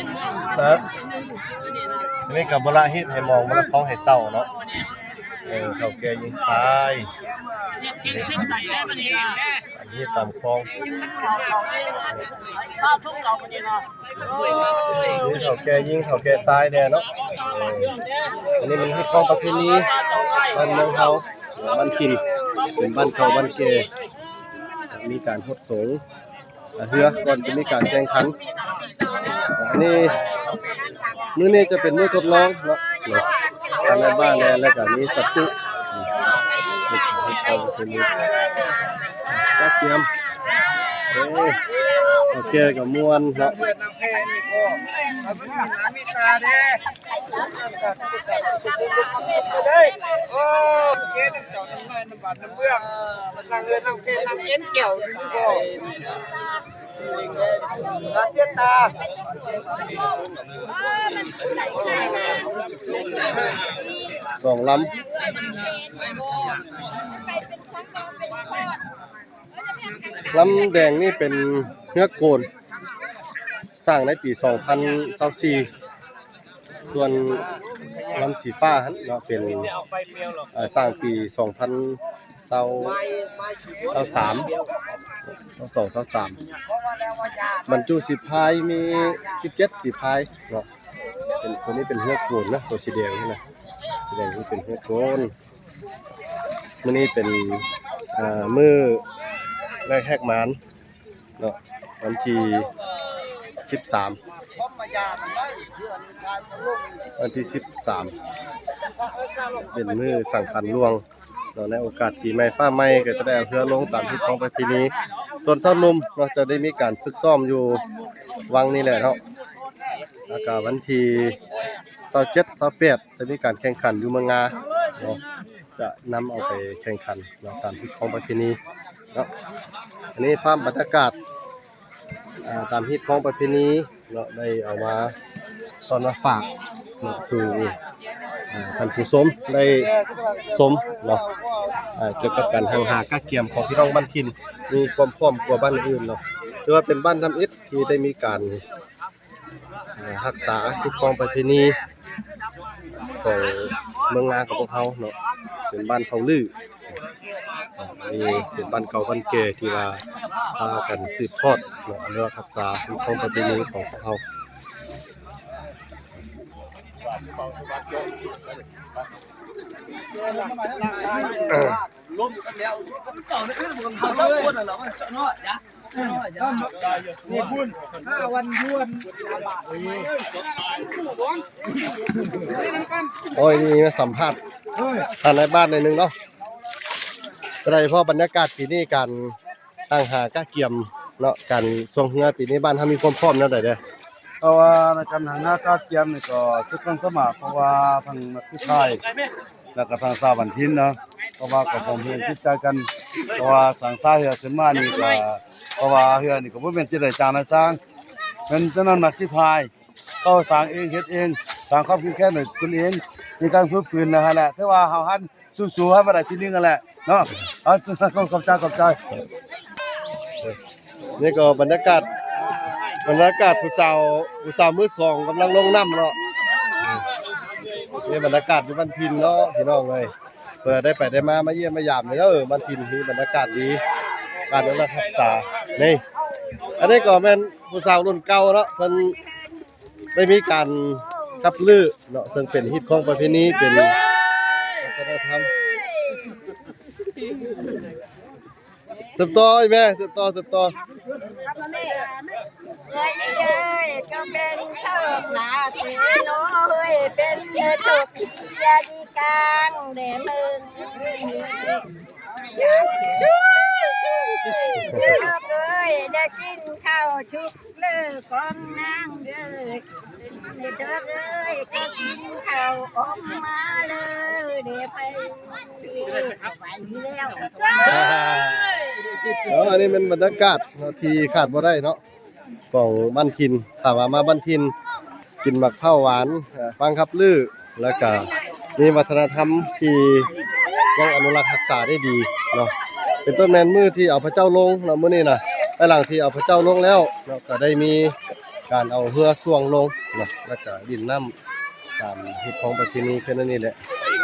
ນະ ນີ້ກໍບໍ່ລະເຮັດໃຫ້ມອງ ບໍ່ລະຄອງໃຫ້ເສົ້າເນາະ. ເອີ ເຖົ້າແກ່ຍິງຊາຍ ອັນນີ້ຕາມຄອງ ມີເຖົ້າແກ່ຍິງ ເຖົ້າແກ່ຊາຍແດ່ເນາະ. ເອີ ອັນນີ້ມັນຮີດຄອງປະເພນີບ້ານເມືອງເຮົາ ບ້ານຖິ່ນ ເປັນບ້ານເກົ່າບ້ານແກ່ ມີການຫົດສົງ ເຮືອ ກ່ອນຈະມີການແຂ່ງຂັນ. ອັນນີ້ ມື້ນີ້ຈະເປັນມື້ທົດລອງເນາະ ທາງແມ່ບ້ານແດ່ ແລ້ວກໍມີສັດຈຸ ກະກຽມ ໂອ້ຍ ເອົາແກ່ກໍມ່ວນເນາະ. ສອງລຳ ລຳແດງນີ້ເປັນເຮືອໂກນ ສ້າງໃນປີສອງພັນຊາວສີ່ ສ່ວນລຳສີຟ້າຫັ້ນເນາະ ເປັນ ເອີ ສ້າງປີສອງພັນຊາວ ຊາວສາມ ຊາວສອງ ຊາວສາມ ບັນຈຸສີພາຍມີສິບເຈັດສີພາຍເນາະ. ເປັນ ຕົວນີ້ເປັນເຮືອໂກນນະ ຕົວສີແດງນີ້ນະ ສີແດງນີ້ເປັນເຮືອໂກນ. ມື້ນີ້ເປັນ ເອີ ມື້ແລກແຫກໝານເນາະ ວັນທີສິບສາມ ວັນທີສິບສາມ ເປັນມື້ສັງຂານຫຼວງເນາະ. ໃນໂອກາດປີໃໝ່ຟ້າໃໝ່ ກໍຈະໄດ້ເອົາເຮືອລົງຕາມຮີດຄອງປະເພນີ. ສ່ວນຊາວໜຸ່ມເນາະ ຈະໄດ້ມີການຝຶກຊ້ອມຢູ່ວັງນີ້ແຫຼະເນາະ. ແລ້ວກໍວັນທີຊາວເຈັດ ຊາວແປດ ຈະມີການແຂ່ງຂັນຢູ່ເມືອງງາເນາະ ຈະນຳເອົາໄປແຂ່ງຂັນເນາະ ຕາມຮີດຄອງປະເພນີເນາະ. ອັນນີ້ພາບບັນຍາກາດ ອ່າ ຕາມຮີດຄອງປະເພນີເນາະ ໄດ້ເອົາມາຕ້ອນມາຝາກເນາະ ສູ່ ອ່າ ທ່ານຜູ້ຊົມໄດ້ຊົມເນາະ ອ່າ ກ່ຽວກັບການຮັ່ງຫາກະກຽມຂອງພີ່ນ້ອງບ້ານຖິ່ນ ມີຄວາມພ້ອມກວ່າບ້ານອື່ນເນາະ. ຖືວ່າເປັນບ້ານທຳອິດທີ່ໄດ້ມີການ ອ່າ ຮັກສາຮີດຄອງປະເພນີຂອງເມືອງງາຂອງພວກເຮົາເນາະ ເປັນບ້ານເຜົ່າລື້ ນີ້ເປັນບ້ານເກົ່າບ້ານແກ່ທີ່ວ່າພາກັນສືບທອດເນາະ ແລະ ຮັກສາຮີດຄອງປະເພນີຂອງພວກເຮົາ. ໂອ້ຍ ນີ້ມາສຳພາດທ່ານນາຍບ້ານໜ້ອຍໜຶ່ງເນາະ. ຈັ່ງໃດພໍ່ ບັນຍາກາດປີນີ້ ການຕັ້ງຫາກະກຽມເນາະ ການຊ່ວງເຮືອປີນີ້ ບ້ານເຮົາມີຄວາມພ້ອມແນວໃດແດ່? ເພາະວ່າໃນການຕັ້ງຫາກະກຽມນີ້ກໍສຸດຄວາມສາມາດ ເພາະວ່າທັງນັກສຽພາຍ ແລ້ວກໍທາງຊາວບ້ານຖິ່ນເນາະ ເພາະວ່າກໍພ້ອມພຽງຈິດໃຈກັນ ເພາະວ່າສ້າງສາເຮືອຂຶ້ນມານີ້ກໍ ເພາະວ່າເຮືອນີ້ກໍບໍ່ແມ່ນຈະໄດ້ຈ້າງນາຍຊ່າງ ແມ່ນຈະນຳນັກສຽພາຍເຂົ້າສ້າງເອງເຮັດເອງ ສ້າງຄວາມເຂັ້ມແຂງໃຫ້ຕົນເອງ ມີການຝຶກຝືນນະຫັ້ນແຫຼະ ຖືວ່າເຮົາຫັ້ນ ສູ້ໆ ໃຫ້ມາໄດ້ທີໜຶ່ງຫັ້ນແຫຼະເນາະ. ເອົາ ຂອບໃຈ ຂອບໃຈ. ນີ້ກໍບັນຍາກາດ ບັນຍາກາດຜູ້ສາວ ຜູ້ສາວມືສອງກຳລັງລົງນ້ຳເນາະ. ນີ້ບັນຍາກາດຢູ່ບ້ານຖິ່ນເນາະພີ່ນ້ອງເອີຍ ເພື່ອໄດ້ໄປໄດ້ມາ ມາຢ້ຽມມາຢາມເດີ. ບ້ານຖິ່ນມີບັນຍາກາດດີ ການອະນຸລັກຮັກສາ. ນີ້ ອັນນີ້ກໍແມ່ນຜູ້ສາວລຸ້ນເກົ່າເນາະ ເພິ່ນ ໄດ້ມີການຮັບຮື້ເນາະ ເຊິ່ງເປັນຮີດຄອງປະເພນີ ເປັນວັດທະນະທຳ. ສືບຕໍ່ອີ່ແມ່ ສືບຕໍ່ ສືບຕໍ່. ເອີຍເອີຍ ກໍເປັນໂຊກໜ້າທີ່ນ້ອຍ ເປັນໂຊກທີ່ດີກາງແດ່ເມີ ເອີຍ ໄດ້ກິນເຂົ້າຊຸກ ເລີຂອງນາງເດີ ເດີເອີຍ ກໍກິນເຂົ້າອອມມາເລີເດໄປ ໄປແລ້ວ. ເອີ ອັນນີ້ແມ່ນບັນຍາກາດເນາະ ທີ່ຂາດບໍ່ໄດ້ເນາະ ຂອງບ້ານຖິ່ນ. ຖ້າວ່າມາບ້ານຖິ່ນ ກິນໝາກພ້າວຫວານ ເອີ ຟັງຂັບລື້ ແລ້ວກະມີວັດທະນະທຳທີ່ຍັງອະນຸລັກຮັກສາໄດ້ດີເນາະ ເປັນຕົ້ນແມ່ນມື້ທີ່ເອົາພະເຈົ້າລົງເນາະ ມື້ນີ້ນະ ພາຍຫຼັງທີ່ເອົາພະເຈົ້າລົງແລ້ວເນາະ ກະໄດ້ມີ ການເອົາເຮືອຊ່ວງລົງເນາະ ແລ້ວກະຫຼິ້ນນ້ຳຕາມຮີດຄອງປະເພນີຄືແນວນີ້ແຫຼະ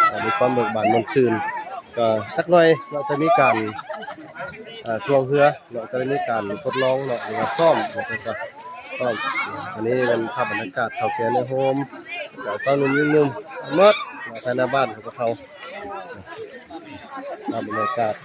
ເອີ ມີຄວາມເບີກບານມ່ວນຊື່ນ. ກໍຈັກໜ່ອຍເນາະ ຈະມີການ ເອີ ຊ່ວງເຮືອເນາະ ຈະໄດ້ມີການທົດລອງເນາະ ຫຼືວ່າຊ້ອມເນາະ ກໍຊ້ອມ. ອັນນີ້ແມ່ນພາບບັນຍາກາດເຖົ້າແກ່ໃນໂຮມ ກໍຊາວໜຸ່ມຍິງໜຸ່ມໝົດເນາະ ພາຍໃນບ້ານຂອງພວກເຮົາ. ພາບບັນຍາກາດ